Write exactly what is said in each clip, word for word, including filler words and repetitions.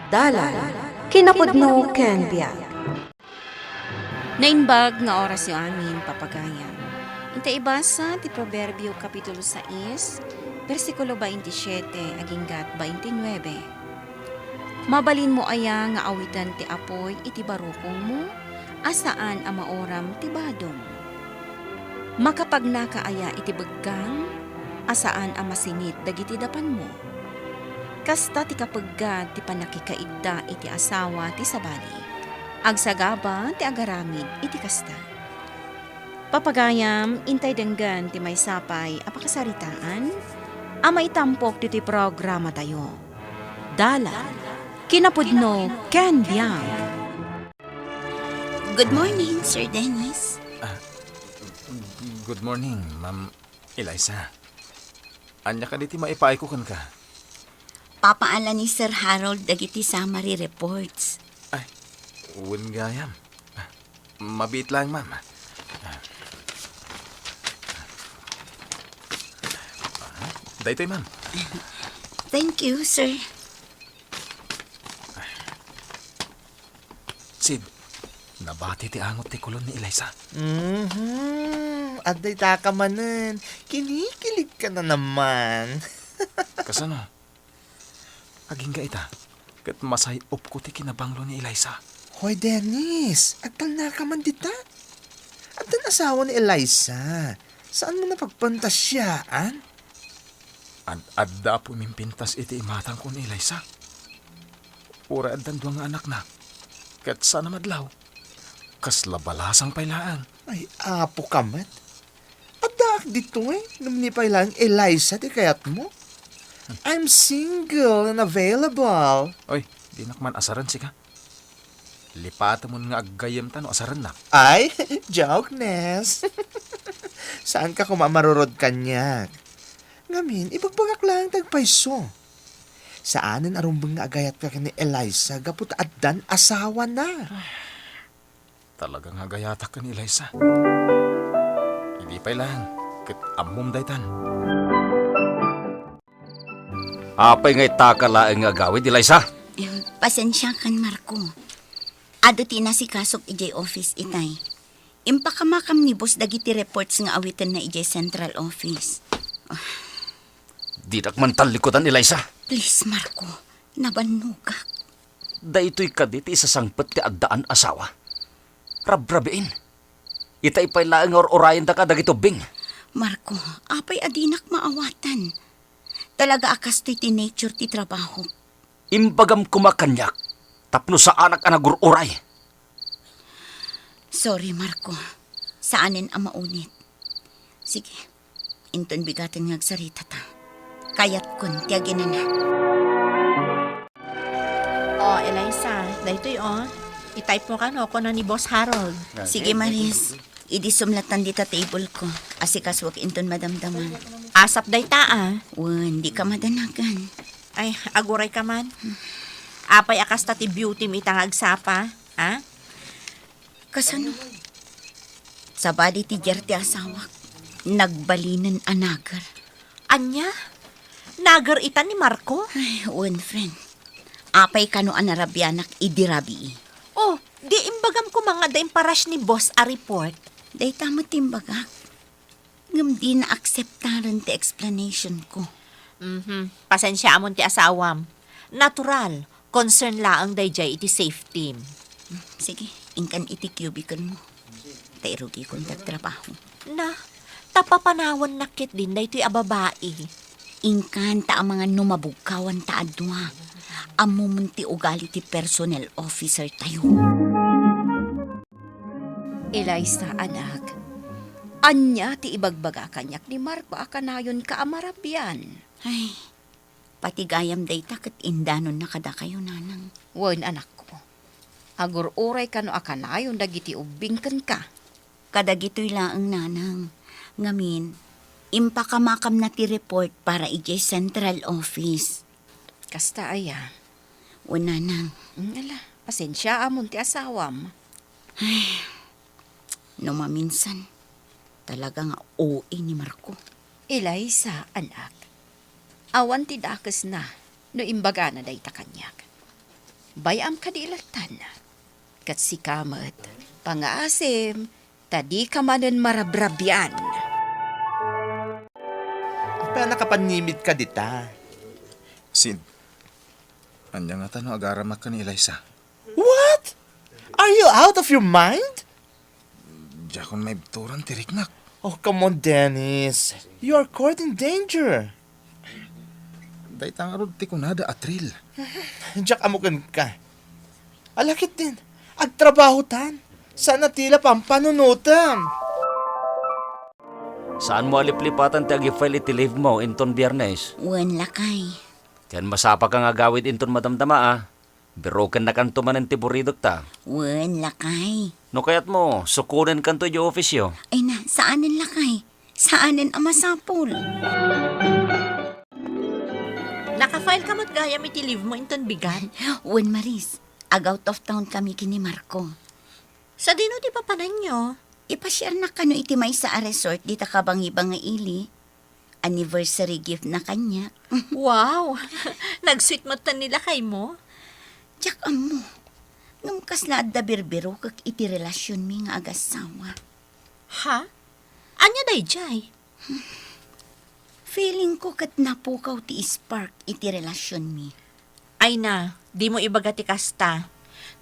Dalan, kinapudno ken biag. Naimbag nga orasyo amin, papagayam. Inta ibasa ti Proverbio Kapitulo sais, bersikulo twenty-siete aginggat twenty-nuebe. Mabalinmo aya nga awiten ti apuy iti barukongmo, a saan a mauram ti badom? Makapagnaka aya iti beggang, a saan a masinit dagiti dapanmo? Kasta ti kapeggat ti pannakikaigda iti asawa ti sabali. Agsagaba ti agaramid iti kasta. Papagayam, intay denggen ti maysa pay a pakasaritaan a maitampok ditoy programatayo. Dalan, kinapudno, ken biag. Good morning, Sir Dennis. Ah, good morning, Ma'am Eliza. Ania kadi ti maipaayko kenka? Papaala ni Sir Harold dagiti summary reports. Ay, wen gayam. Ah, mabiit laeng, ma'am. Ah. Ah, daytoy, ma'am. Thank you, sir. Sid, nabati ti angot ti kulon ni Eliza. Mhm. Adda itaka manen. Kinikilig ka na naman. Kasano? Agingga ita, ket masay-opko ti kinabanglo ni Eliza. Hoy, Dennis, agtalnaka man dita. Addan asawa ni Eliza. Saanmo napagpantasyaan? Ad-adda apo mimpintas iti imatangko ni Eliza. Uray addan dua nga anakna, ket saan a madlaw. Kasla balasang pay laeng. Ay, apo ka met. Addaak ditoy, ngem ni pay laeng Eliza ti kayatmo. I'm single and available. Oy, dinak man asaren sika. Lipatemon nga aggayyemta no asarennak. Ay, joke, Nes. Saanka koma a marurod kaniak. Ngamin, ibagbagak laeng ti agpayso. Saanen a rumbeng nga agayatka ken ni Eliza gapu ta addan asawana. Talaga nga agayatak ken ni Eliza. Idi pay laeng, ket ammom daytan. Apay nga itaka laeng nga agawid, Eliza? Em, pasensiakan, Marco. Adu ti inasikasok idiay office itay. Impakamakam ni boss dagiti reports nga awitenna idiay central office. Dinak man tallikudan, Eliza. Please, Marco. Nabannogak. Daytoy kadi ti isasangpet ti addaan asawa? Rabrabiin. Itay pay laeng nga ur-urayendaka dagiti ubbing. Marco, apay a dinak maawatan? Talaga a kastoy ti nature ti trabahok. Imbagam koma kaniak tapno saanak a nagur-uray. Sorry, Marco. Saanen a maunit. Sige, inton bigaten nga agsaritata. Kayatkon ti aginana. O, Eliza, daytoy, o. I-type mo kano, kuna ni Boss Harold. Sige, Maris. Idi sumlatan dita table ko. Asikasuak inton madamdama. Asap dayta, a. Wen, dika madanagan. Ay, aguray ka man. Apay a kasta ti beauty mo ita nga agsapa, a? Kasano? Sabali ti diar ti asawak. Nagbalinen a nager. Ania? Nager ita ni Marco? Ay, wen, friend. Apay kano a narabianak idi rabii? O, di imbagam koma nga adda imparush ni boss a report? Dayta met ti imbagak. Ngem di naakseptaren ti explanation ko. Mhm. Pasensiaamon ti asawam. Natural. Concern laeng daydiay iti safetym. Sige, inkan iti cubicle mo. Ta irugikon ti agtrabaho. Na, ta papanawannak ketdin daytoy a babai. Inkan ta amangan no mabugkawanta a dua. Ammomon ti ugali ti personnel officer tayo. Eliza, anak, ania ti ibagbaga kaniak ni Marco a kanayonka a marabian? Ay, pati gayam dayta ket indanonna kadakayo, nanang. Wen, anakko. Agur-uray kano a kanayon dagiti ubbing kenka? Kadagitoy laeng, nanang. Ngamin, impakamakamna ti report para idiay central office. Kasta aya? Wen, nanang. Mm, ala, pasensiaamon ti asawam. Ay, no maminsan, talaga nga O A ni Marco. Eliza, anak, awan ti dakesna no imbagana dayta kaniak. Bay-am kadi lattan. Ket sika met, pangaasim, ta dika manen marabrabian. Apay a nakapannimidka dita? Sid, ania ngata no agaramak ken ni Eliza? What? Are you out of your mind? Diakon maibturan ti riknak. Oh, come on, Dennis. You are courting danger. Dayta ngarud ti kunada a thrill. Diak ammo kenka. Ala ketdin, agtrabahotan. Saan a ti la pampanunotem. Saanmo a liplipatan ti agi-file iti leave mo inton Biyernes? Wen, lakay. Ken masapaka nga agawid inton madamdama a. Birokennakanto manen ti buridokta. Wen, lakay. No kayatmo, sukonenkanto idiay ofisyo. Ay na, saanen, lakay. Saanen a masapul. Naka-file ka met gayam iti leave mo inton bigat? Wen, Maris. Ag-out of town kami ken ni Marco. Sadino ti papananyo? Ipasiarnak kano iti maysa a resort dita kabangiba nga ili. Anniversary gift na kaniak. Wow! Nag-sweet met ni lakay mo? Diak ammo. Ngem kasla adda birbirokek iti relasionmi nga agassawa. Ha? Ania daydiay? Feeling ko ket napukaw ti spark iti relasionmi. Ay na, dimo ibaga ti kasta.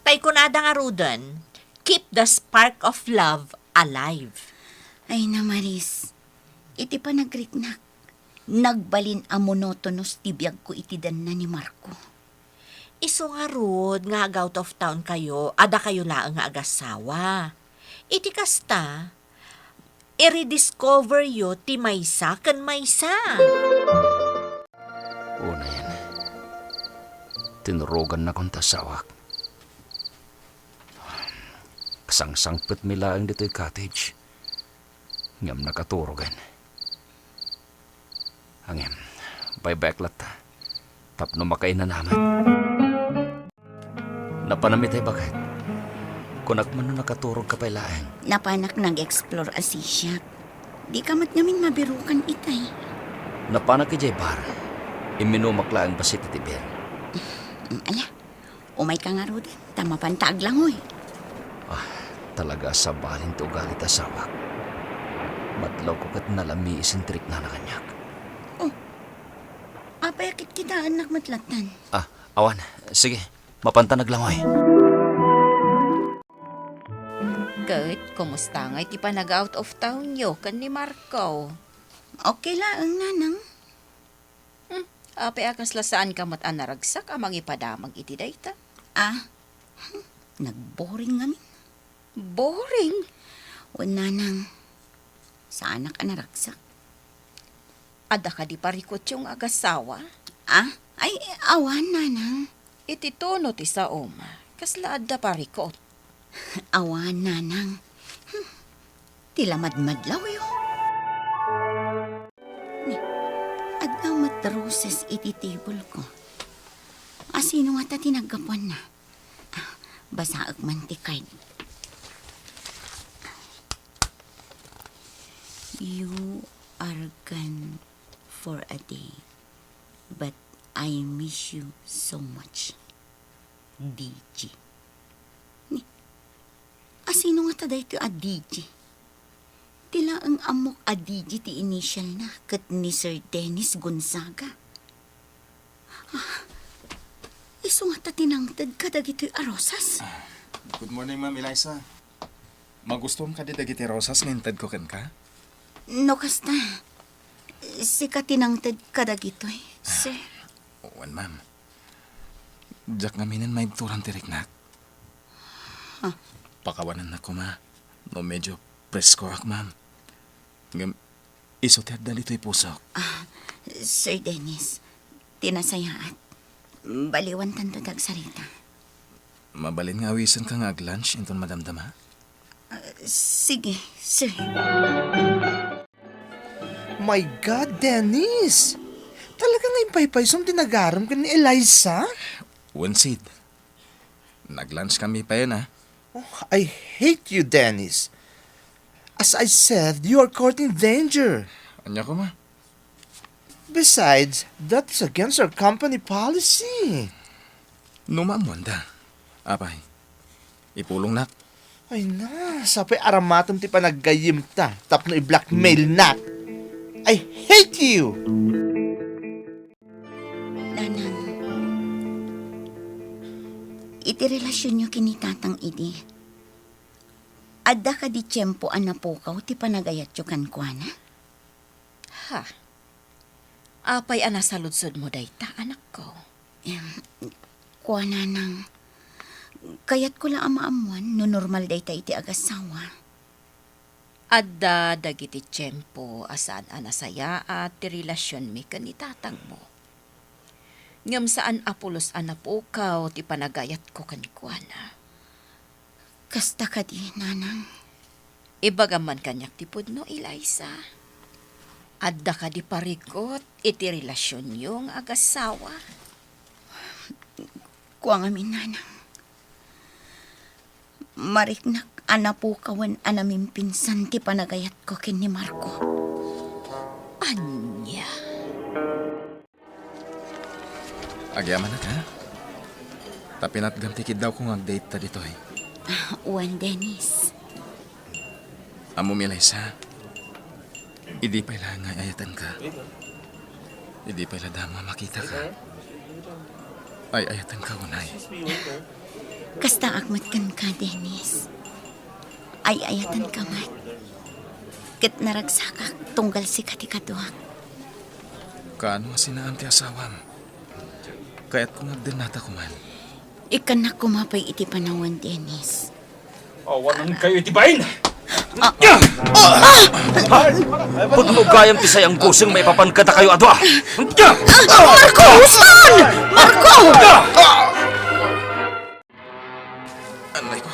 Tay kunada ngaruden, "Keep the spark of love alive." Ay na, Maris, iti panagriknak, nagbalin a monotonous ti biagko iti denna ni Marco. Isu ngarud nga ag-out of town kayo, adda kayo laeng nga agassawa. Iti kasta, i-rediscover yo ti maysa ken maysa. Unayen, tinurogannakon ti asawak. Kasangsangpetmi laeng ditoy cottage. Ngem nakaturogen. Ngem, baybay-ak latta. Tapno makainanamet. Napanam itay baket. Kunak man no nakaturogka pay laeng. Napanak nag-explore a sisiak. Dika met ngamin mabirukan itay. Napanak idiay bar. Imminumak laeng bassit iti beer. Mm, ala, umayka ngaruden, ta mapanta aglangoy. Ah, talaga a sabalin ti ugali ti asawak. Madlawko ket nalamiis ti riknana kaniak. Oh, apay a kitkitaennak met lattan? Ah, awan. Sige, mapanta naglangoy. Ket, kumusta ngay ti panag-out of town yo ken ni Marco? Okay laeng, nanang. Hmm, apay a kasla saanka met a naragsak a mangipadamag iti dayta? Ah, hmm, nagboring ngamin. Boring? Wen, nanang, saanak a naragsak. Adda kadi parikutyo nga agassawa? Ah? Ay, awan, nanang. Iti tono ti saom, kasla adda parikut? Awan, nanang. Hmm. Ti la madmadlawyo. Ni, adda met roses iti table ko. Asino ngata ti naggapuanna? Ah, basaek man ti card. "You are gone for a day, but I miss you so much. D G." Ni, asino ngata daytoy a D G? Ti laeng ammok a D G ti initial na ket ni Sir Dennis Gonzaga. Ah, isu ngata ti nangted kadagitoy a rosas? Ah, good morning, Ma'am Eliza. Magustuam kadi dagiti rosas nga intedko kenka? No kasta, sika ti nangted kadagitoy, sir. Wen, ma'am. Diak ngaminen maibturan ti riknak. Huh? Pakawanennak koma no medyo preskoak, ma'am. Ngem isu ti adda ditoy pusok. Ah, Sir Dennis, ti nasayaat, baliwantanto ti agsarita. Mabalin nga awisenka nga ag-lunch inton madamdama? Ah, sige, sir. My God, Dennis! Talaga nga impaypaysom ti nagaram ken ni Eliza? Wen, Sid. Nag-lunch kami payen, ah. Oh, I hate you, Dennis. As I said, you are courting danger. Ania koma? Besides, that is against our company policy. No maammoanda, apay, ipulongnak. Ay na, sapay aramatem ti panaggayyemta tapno i-blackmailnak. I hate you! Nanang, iti relasionyo ken ni Tatang Eddie, adda kadi tiempo a napukaw ti panagayatyo kenkuana? Ha? Apay a nasaludsodmo dayta, anakko? Em, kua, Nanang, kayatko la a maammoan no normal dayta iti agasawa. Adda dagiti tiempo a saan a nasayaat ti relasionmi ken ni tatangmo. Ngem saan a pulos a napukaw ti panagayatko kenkuana. Kasta kadi, Nanang? Ibagam man kaniak ti pudno, Eliza. Adda kadi parigot iti relasionyo nga agasawa? Kua ngamin, Nanang. Mariknak a napukawen a namimpinsan ti panagayatko ken ni Marco. Ania? Agyamanak, ha? Ta pinatgam ti kiddawko nga agdate ta ditoy. Ah, wen, Dennis. Ammom, Eliza, idi pay la nga ay-ayatenka, idi pay la damo a makitaka, ay-ayatenka unay. Kastaak met kenka, Dennis. Ay-ayatenka met. Ket naragsakak tunggal sika ti kaduak. Kaano a sinaam ti asawam? Kayatko nga agdennata koman. Ikkannak koma pay iti panawen, Dennis. Awanenkayo iti bain! Ah! Pudno gayam ti sayang gusing maipapan kadakayo a dua! Ah, Marco! Usman! Marco! Anay ko.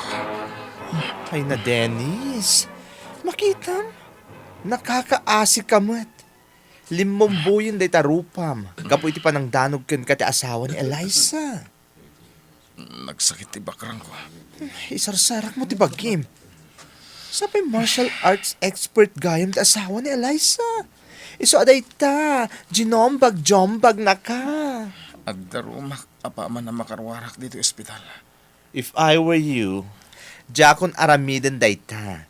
Ay na, Dennis. Makitam? Nakakaasi ka met. Limmumboyen dayta rupam gapu iti panangdanog kenka ti asawa ni Eliza. Nagsakit ti bakrangko. Isarsarakmo ti bagim. Sapay martial arts expert gayam ti asawa ni Eliza. Isu a dayta, ginombag-jombagnaka. Agdarumak apaman a makaruarak ditoy ospital. If I were you, diakon aramiden dayta.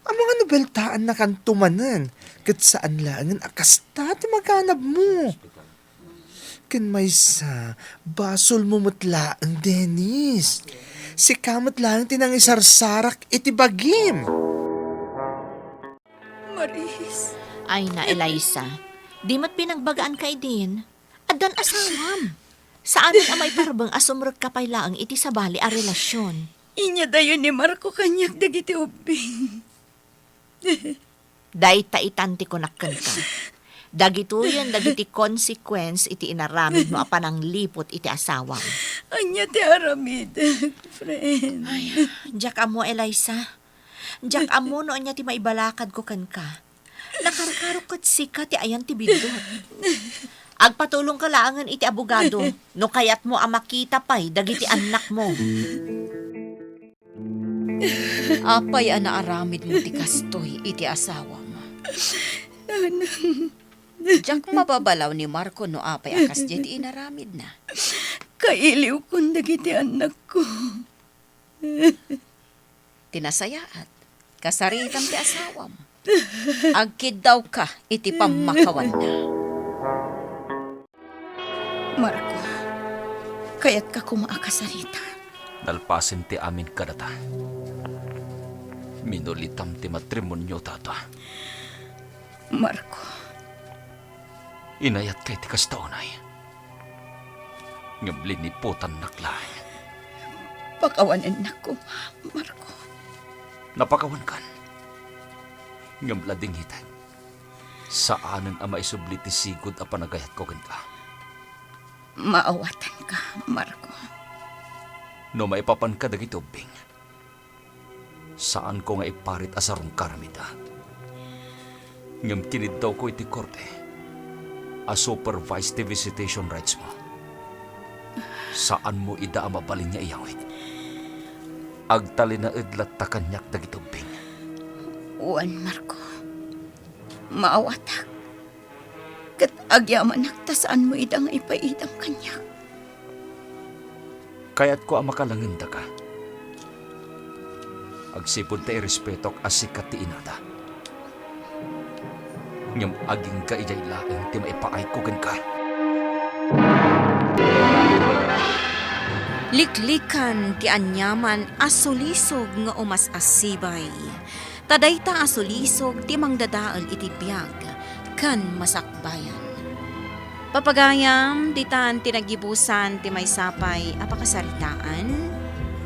Amangan no beltaannakanto manen, ket saan laengen a kasta ti maganabmo. Ken maysa, basolmo met laeng, Dennis. Sika met laeng ti nangisarsarak iti bagim. Maris. Ay na, Eliza. Di met pinagbagaan ka idin. Addan asawam. Saanen a maiparbeng a sumrekka pay laeng iti sabali a relasion. Inyadayo ni Marco kaniak dagiti ubbing. Dayta itan ti kunak kenka. Dagitoyen dagiti consequence iti inaramidmo a panangliput iti asawam. Ania ti aramidek, friend? Ay, diak ammo, Eliza. Diak ammo no ania ti maibalakadko kenka. Nakarkarok ket sika ti ayan ti biddut. Agpatulongka laengen iti abogado no kayatmo a makita pay dagiti annakmo. Apay a naaramidmo ti kastoy iti asawam? Nanang. Diak mababalaw ni Marco no apay a kasdiay ti inaramidna. Kailiwkon dagiti annakko. Ti nasayaat, kasaritam ti asawam. Agkiddawka iti pammakawanna. Marco, kayatka koma a kasaritan. Nalpasen ti amin kadata. Minulitam ti matrimoniota. Marco. Inayatka iti kasta unay. Ngem liniputannak laeng. Pakawanennak koma, Marco. Napakawankan. Ngem ladingitek. Saanen a maisubli ti sigud a panagayatko kenka. Maawatanka, Marco. No maipapanka dagiti ubbing, saanko nga iparit a sarungka aramid. Ngem kiniddawko iti korte a supervise ti visitation rights mo. Saanmo ida a mabalin nga iyawid. Agtalinaed latta kaniak dagiti ubbing. Wen, Marco. Maawatak. Ket agyamanak ta saanmo ida nga ipaidam kaniak. Kayatko a makalangendaka. Agsipud ta irespetok a sika ti inada. Ngem agingga idiay laeng ti maipaayko kenka. Liklikan ti aniaman a sulisog nga umas-asibay. Ta dayta a sulisog ti mangdadael iti biag ken masakbayan. Papagayam, ditan ti naggibusan ti maysa pay a pakasaritaan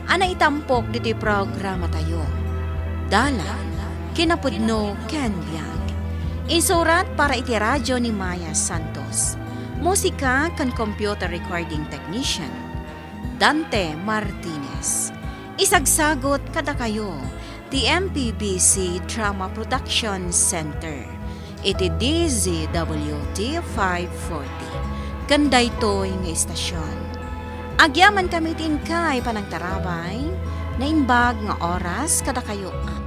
a naitampok ditoy programatayo, Dalan, Kinapudno ken Biag. Insurat para iti radyo ni Maya Santos. Musika ken computer recording technician, Dante Martinez. Isagsagut kadakayo ti M P B C Drama Production Center iti D Z W T five forty ken daytoy nga istasyon. Agyamankami ti inkay panangtarabay, naimbag nga oras kadakayo amin.